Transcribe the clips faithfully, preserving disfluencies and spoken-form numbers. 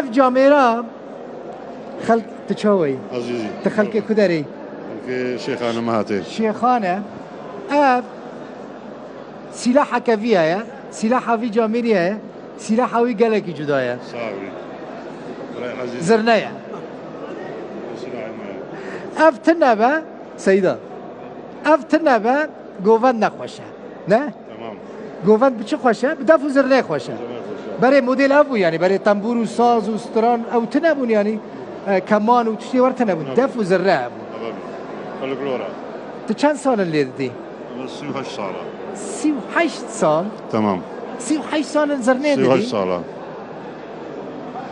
Ev camêra xelk tu çawa yî? Ezîzî. Tu xelkê ku derê yî? Xelkê Şêxane me hatê. Şêxane. Ev sîlaha kevî ye. Sîlaha vî camêrî ye. Sîlaha wî gelekî cuda ye. Sağ ol. Birayê ezîz. Zirne ye. Sîlahê me ye. Ev tune be, Seyda. Ev tune be, govend ne xweş e. Ne? Tamam. Govend bi çi xweş e? Bi def û zirnê xweş e. Zirnê xweş e. Berê model ev bû, yanî berê tembûr û saz û stran ew tune bûn, yanî, e, keman û tiştê wer tune bûn. Tamam. Def û zirne hebû. Tamam. Folklora. Tu çend sal in lê didî? Min sî û heşt sal e. Sî û heşt sal? Tamam. Sî û heşt sal in zirnê didî? Sî û heşt sal e.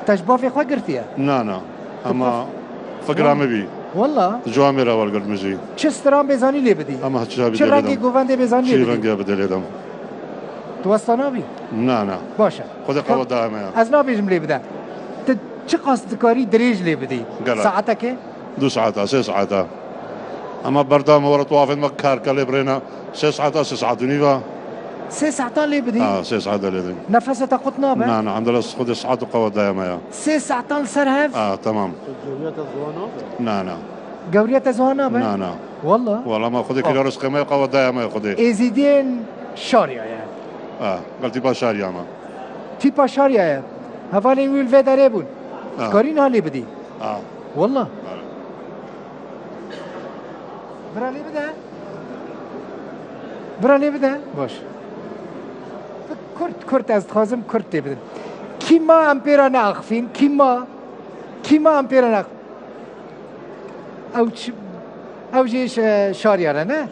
Te ji bavê xwe girtiye? Na, na. Ama fikra min bî. Walla? Ji camêra wergirt min jî. Çi stran bêzanî lê bidî? Ama çi bidê lê bidim. Çi rengê govendê bêzanî lê bidî? Çi rengê bidê lê bidim. Tu westa nabî? Na, na. Baş e. Xwedê qewet daye me ya. Ez nabêjim lê bide. Tu çiqas dikarî dirêj lê bidî? Gelek. Saetekê? Du saeta, sê saeta. Ama berdame were tuwafên me kar ke lê birêne sê saeta, sê saet û nîv e. Sê saetan lê bidî? Ha, sê saeta lê dî. Nefese te qut nabe? Na, na, endela Xwedê saet û qewet daye me ya. Sê saetan li ser hev? Ha, tamam. Gewriya te ziwan nabe? Na, na. Gewriya te ziwan nabe? Na, na. Walla? Walla me Xwedê kiriya rizqê me ya, qewet daye me ya Xwedê. Êzîdiyên Şariya ye. Ha, gel tîpa Şariya me. Tîpa Şariya ye. Hevalên wî li vê derê bûn. Ha. Dikarî niha lê bidî? Ha. Walla. Bale. Bira lê bide. Bira lê bide. Baş. Kurt, kurt ez dixwazim kurt tê bidin. Kî ma em pê re neaxifîn? Kî ma? Kî ma em pê re neaxifîn? Ew çi, ew jî şe-, Şariya re ne?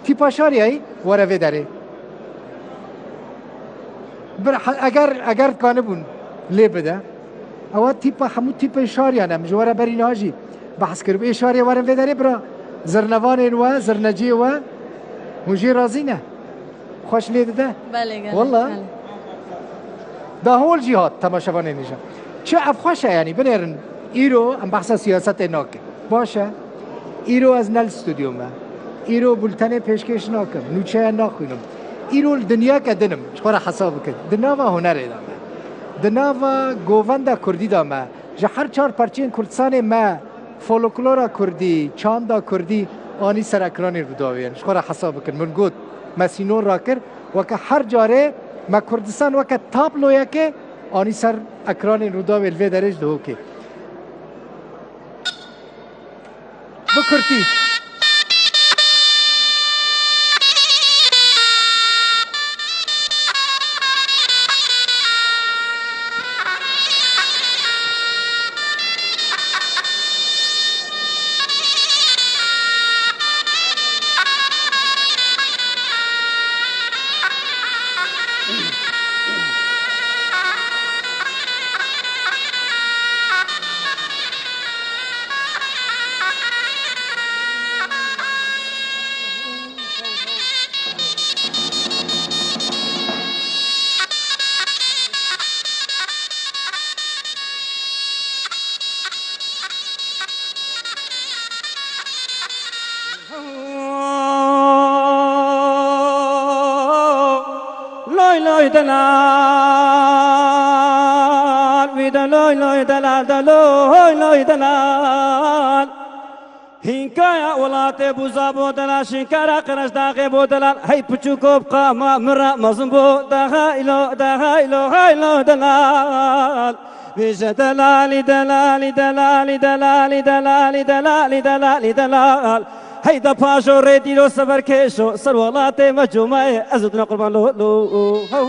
Tîpa Şariyayî were vê derê. Bir, he-, eger, eger dikanibûn lê bide. Ewa tîpa, hemû tîpên Şariya ne. Min ji we re berî niha jî behs kiribû. Ê Şariya werin vê derê bira. Zirnevanên we, zirneciyê we. Hûn jê razî ne? Xweş lê dide? Belê, gelek, Walla? Belê. Da hol jî hat temaşevanên nîjan. Çi ev xweş e, yanî binêrin. Îro em behsa siyasetê nakin. Baş e. Îro ez ne li stûdyo me. Îro bultenê pêşkêş nakim. Nûçeya naxwînim. Îro li dinyayeke din im. Ji xwe re hesab bikin. Di nava hunerê de me. Di nava govenda kurdî de me. Ji her çar parçeyên Kurdistanê me folklora kurdî, çanda kurdî anî ser ekranên Rûdawê yên. Ji xwe re hesab bikin. Min got, me sînor rakir, weke her carê me Kurdistan weke tabloyekê anî ser ekranên Rûdawê li vê derê ji Duhokê. Bi kurtî. Loy loy delal, wî de loy loy delal, de loy loy delal. Hînkaya welatê bûza bo delal, şînkara Qirêjdaxê bo delal. Hey piçûko bi qama min re mezin bo, de haylo, de haylo, haylo delal. Vêje delalî, delalî, delalî, delalî, delalî, delalî, delalî, delal. Hey de pajo rê dîlo severkêşo, ser welatê me cumayê, ez û dina qurban lo, lo, ho.